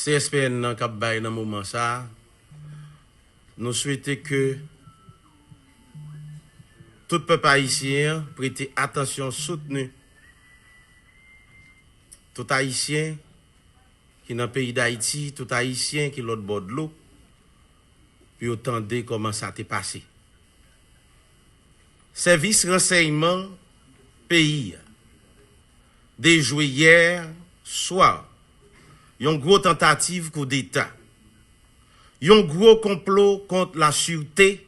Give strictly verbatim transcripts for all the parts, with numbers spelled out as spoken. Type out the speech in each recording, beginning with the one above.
C S P N nan k ap bay nan moman sa a. Nou swete ke tout pèp ayisyen an prete atansyon, soutni tout Ayisyen ki nan peyi Dayiti, tout Ayisyen ki lòt bò dlo, pou yo tande kòman sa te pase. Sèvis ransèyman peyi a dejwe yè swa yon gwo tantativ koudeta, yon gwo konplo kont la sûreté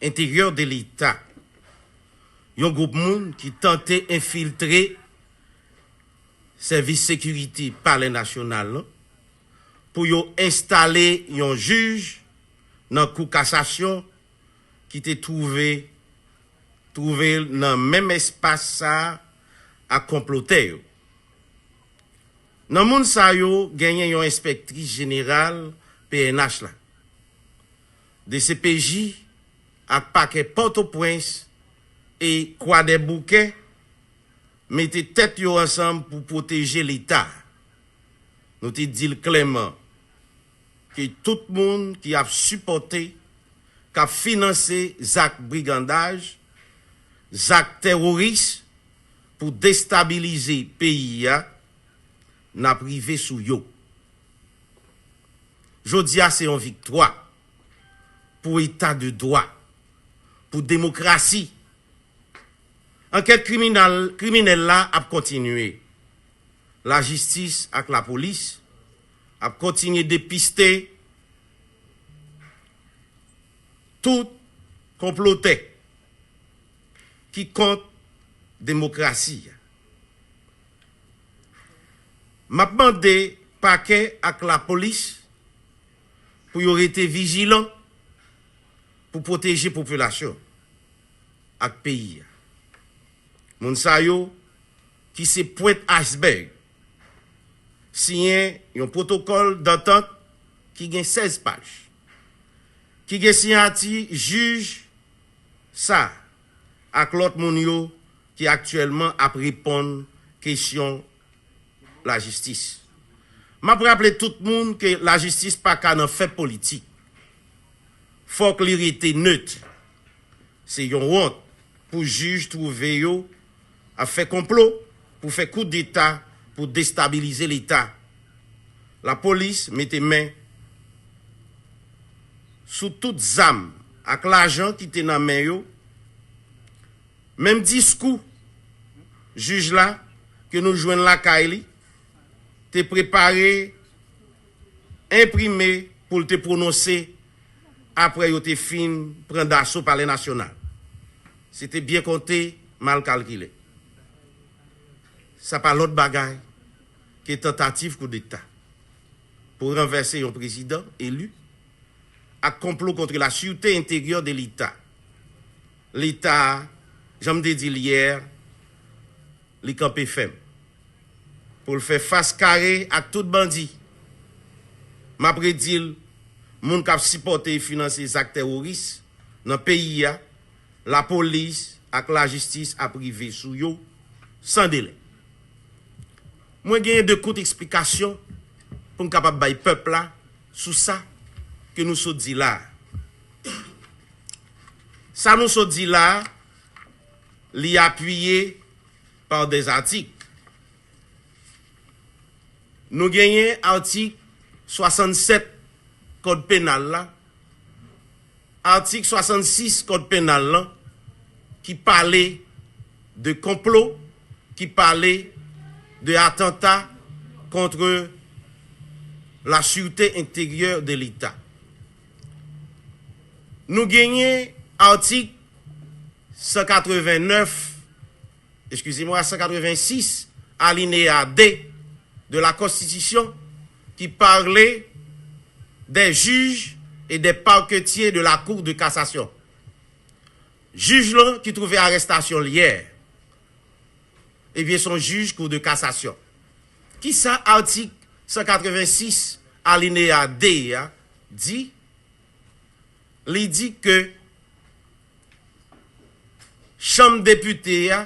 intérieure de Leta, yon gwoup moun ki tante enfiltre sèvis sekirite Palè Nasyonal lan pou yo enstale yon jij nan Kou Kasasyon ki te twouve twouve l nan menm espas sa a ak konplotè yo. Nan moun sa yo, genyen yon enspektris jeneral P N H la, D C P J ak pakè Pòtoprens e Kwadèboukè mete tèt yo ansanm pou pwoteje Leta. Nou te di l klèman ke tout moun ki ap sipòte, k ap finanse zak brigandaj, zak tèworis pou destabilize peyi a, n ap rive sou yo. Jodi a se yon viktwa pou eta de dwa, pou demokrasi. Ankèt kriminal, kriminèl la ap kontinye. Lajistis ak lapolis ap kontinye depiste tout konplotè ki kont demokrasi a. M ap mande pakè ak lapolis pou yo rete vijilan pou pwoteje popilasyon ak peyi a. Moun sa yo, ki se pwent aysbèg, siyen yon pwotokòl dantant ki gen sèz paj, ki gen siyati jij sa ak lòt moun yo ki aktyèlman ap reponn kesyon lajistis. M ap raple tout moun ke lajistis pa ka nan fè politik. Fòk li rete net. Se yon wont pou jij twouve yo ap fè konplo pou fè koudeta pou destabilize Leta. Lapolis mete men sou tout zam ak lajan ki te nan men yo. Menm diskou jij la ke nou jwenn lakay li te prepare, enprime pou l te pwononse apre yo te fin pran daso Palè Nasyonal. Se te byen konte, mal kalkile. Sa pa lòt bagay ke tantativ koudeta pou ranvèse yon prezidan eli ak konplo contre la sûreté intérieure de Leta. Leta, jan m te di l yè, li kanpe fèm pou l fè fas kare ak tout bandi. M ap redi l, moun k ap sipòte e finanse zak tèworis nan peyi a, lapolis ak lajistis ap rive sou yo san delè. Mwen genyen de kout eksplikasyon pou m kapab bay pèp la sou sa ke nou sot di la a. Sa nou sot di la a, li apiye pa de atik. Nou genyen atik swasannsèt Kòd Penal la, atik swasannsis Kòd Penal lan, ki pale de konplo, ki pale de atanta contre la sûreté intérieure de Leta. Nou genyen atik san katreven nèf, excusez-moi, san katreven sis, alinéa de de la Constitution, qui parlait des juges et des parquetiers de la Cour de cassation. Jij lan ki twouve arestasyon l yè, ebyen, se yon jij Kou de Kasasyon. Kisa atik san katreven sis alinéa de a di? Li di ke Chanm Depite a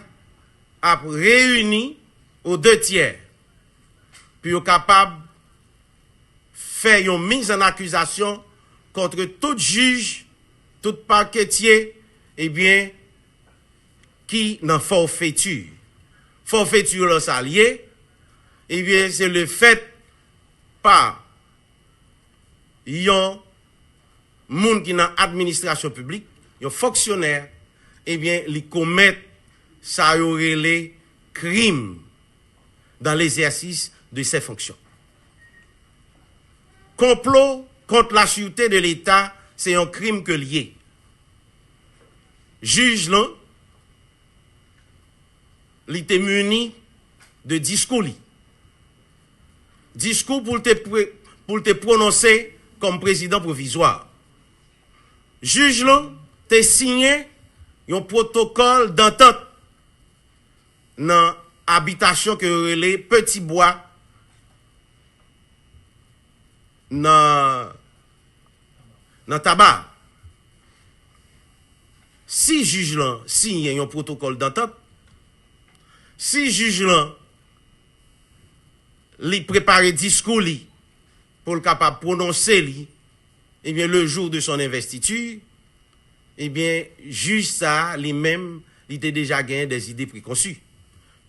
ap reyini o de tyè pou yo kapab fè yon miz an akizasyon kont tout jij, tout paketye, ebyen, ki nan fòfeti. Fòfeti lan sa l ye, ebyen, se le fèt pa yon moun ki nan administrasyon piblik, yon fonksyonè, ebyen, li komèt sa yo rele krim dans l'exercice de ses fonctions. Konplo kont la sûreté de Leta, se yon krim ke l ye. Jij lan, li te mini de diskou li. Diskou pou l te pre-, pou l te pwononse kòm prezidan pwovizwa. Jij lan te siyen yon pwotokòl dantant nan abitasyon ke yo rele Peti Bwa nan, nan Taba. Si jij lan siyen yon pwotokòl dantant, si jij lan li prepare diskou li pou l kapab pwononse li, ebyen, le jour de son investiture, ebyen, jij sa a, li menm, li te deja genyen des idées préconçues.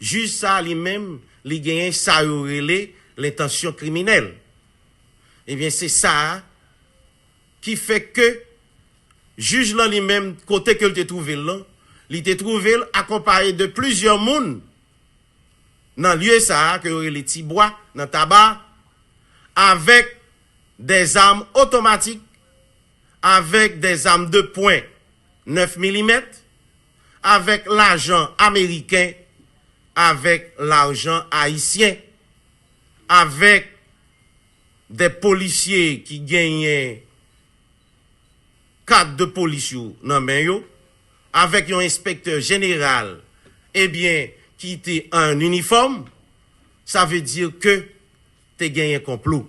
Jij sa a, li menm, li genyen sa yo rele lentansyon kriminèl. Ebyen, se sa a ki fè ke jij lan li menm, kote ke l te twouve l lan, li te twouve l akonpaye de plizyè moun nan lye sa a ke yo rele Ti Bwa, nan Taba, avèk des armes automatiques, avec des armes de poing neuf millimètres, avec lajan ameriken, avec lajan ayisyen, avec des policiers ki genyen kad de polis yo nan men yo, avèk yon enspektè jeneral, ebyen, ki te an inifòm, sa vle di ke te genyen konplo.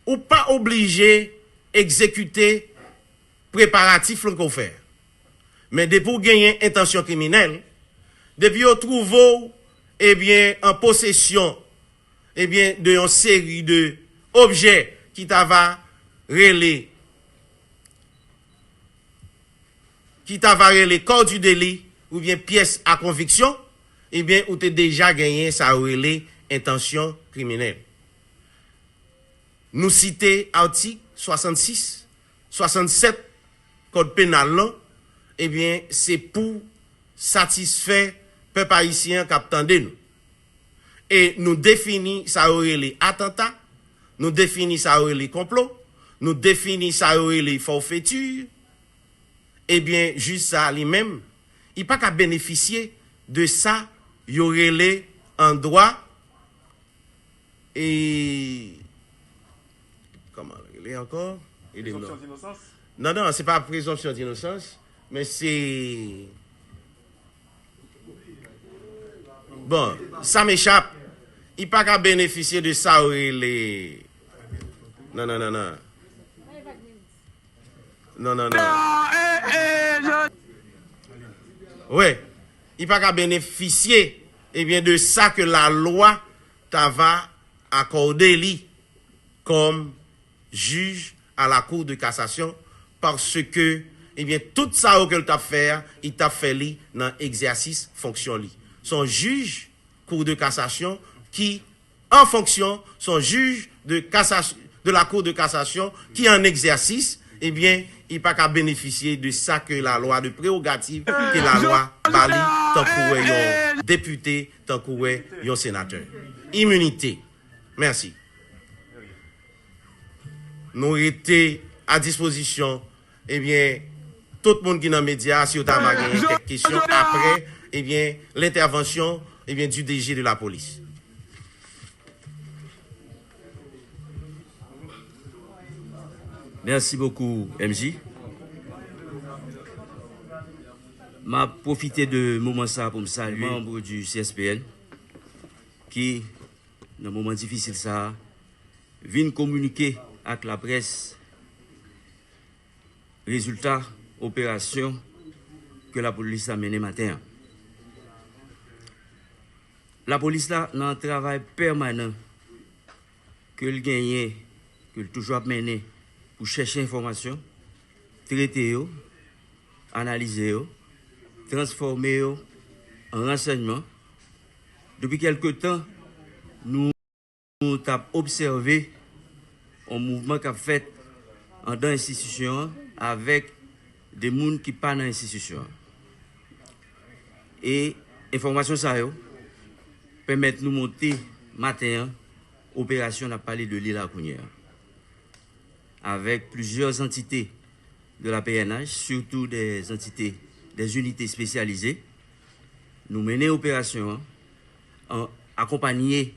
Ou pa oblije egzekite preparatif lan ke w fè. Men depi w genyen entansyon kriminèl, depi yo twouve w, ebyen, an posesyon, ebyen, de yon seri de objè ki ta va rele, ki ta va rele corps du délit oubyen pyès a konviksyon, ebyen, ou te deja genyen sa yo rele entansyon kriminèl. Nou site atik swasannsis, swasannsèt Kòd Penal lan, ebyen, se pou satisfè pèp ayisyen an k ap tande nou. E nou defini sa yo rele atanta, nou defini sa yo rele konplo, nou defini sa yo rele fòfeti. Ebyen, jij sa a li menm, li pa ka benefisye de sa yo rele an dwa, e, kòman l rele ankò? Ede m non. Présomption d'innocence? Non, non, se pa presompsyon dinosans, men se, bon, sa m echap. Li pa ka benefisye de sa yo rele, non, non, non, non. Non, non, non. Wi, li pa ka benefisye, ebyen, de sa ke lalwa ta va akòde li kòm jij a la Cour de cassation, paske, ebyen, tout sa yo ke l t ap fè a, li t ap fè li nan egzèsis fonksyon li. Se yon jij Cour de cassation ki, an fonksyon, se yon jij de cassation, de la Cour de cassation ki an egzèsis, ebyen, li pa ka benefisye de sa ke lalwa, de prerogativ ke lalwa ba li, tankou wè yon depite, tankou wè yon senatè. Iminite. Mèsi. Nou rete a dispozisyon, ebyen, tout moun ki nan medya a, si yo ta va genyen kèk kesyon apre, ebyen, lentèvansyon, ebyen, du D G de la police. Merci beaucoup, M J. M ap pwofite de moman sa pou m salye manm du C S P N ki, nan moman difisil sa a, vin kominike ak laprès rezilta operasyon ke lapolis la mennen maten an. Lapolis la nan travay pèmanan ke l genyen ke l toujou ap mennen pou chèche enfòmasyon, trete yo, analize yo, transfòme yo an ransèyman. Depi kèlke tan, nou, nou t ap obsève yon mouvman k ap fèt anndan enstitisyon an avèk de moun ki pa nan enstitisyon an. E enfòmasyon sa yo pèmèt nou monte maten an operasyon n ap pale de li la kounye a, avèk plizyè antite de la P N H, surtout des entités, des unités spécialisées. Nou mennen operasyon an an akonpanye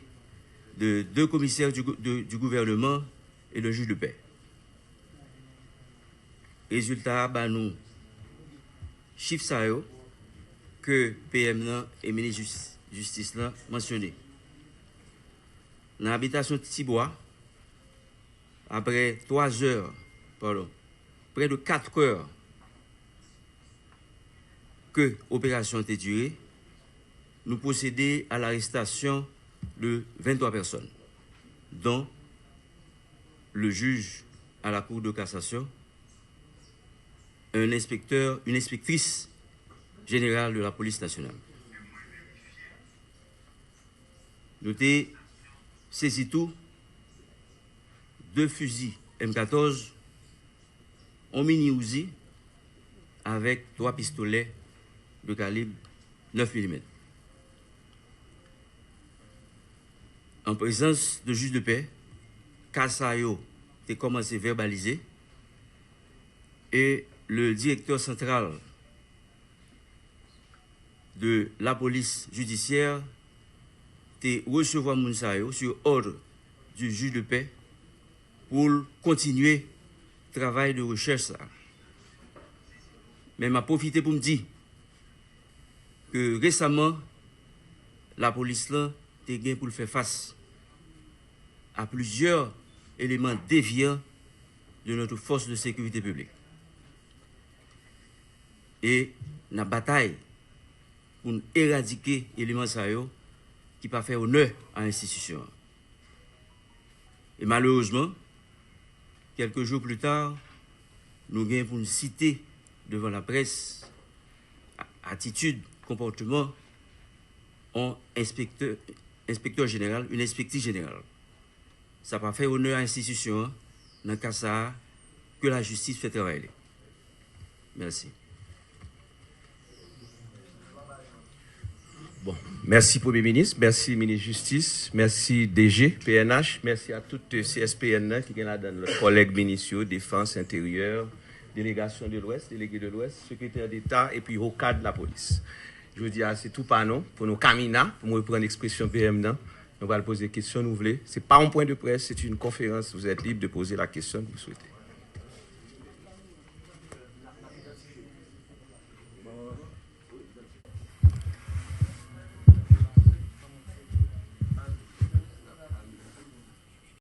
de de komisè du, de, du gouvènman e de jij de pè. Rezilta a ba nou chif sa yo ke P M nan e minis jis-, jistis lan mansyone. Nan abitasyon Tibwa, apre twa zè, padon, près de quatre heures ke operasyon an te dire, nous procédé à l'arrestation de vingt-trois personnes, dont le juge à la Cour de cassation, un inspecteur, une inspectrice générale de la police nationale. Nou te sezi tou de fizi M katòz, yon mini Uzi avèk twa pistolè de kalib nèf milimèt. An prezans de jij de pè, ka sa yo te kòmanse vèbalize e le directeur central de la police judiciaire te resevwa moun sa yo sur ordre du juge de paix pou l kontinye travay de rechèch sa. Men m ap pwofite pou m di ke resaman, lapolis lan te gen pou l fè fas a plizyè eleman devyan de notre force de sécurité publique. E n ap batay pou n eradike eleman sa yo ki pa fè onè a enstitisyon an. E malerezman, kèlke jou pli ta, nou gen pou n site devan laprès a-, atitid, konpòteman yon enspektè, enspektè jeneral, yon enspektris jeneral. Sa pa fè onè a enstitisyon an, nan ka sa a, ke lajistis fè travay li. Mèsi. Bon, mèsi Premye Minis, mèsi Minis Jistis, mèsi D G P N H, mèsi a tout C S P N nan ki gen ladan l lòt kòlèg minis yo, Defans, Enteryè, delegasyon de Lwès, delege de Lwès, sekretè deta epi ho kad lapolis. Jodi a se tou pa nou pou nou kamina, pou m reprann ekspresyon P M nan. Nou pral poze kesyon nou vle. Se pa yon pwen de près, c'est une conférence. Vous êtes libre de poser la question que vous souhaitez.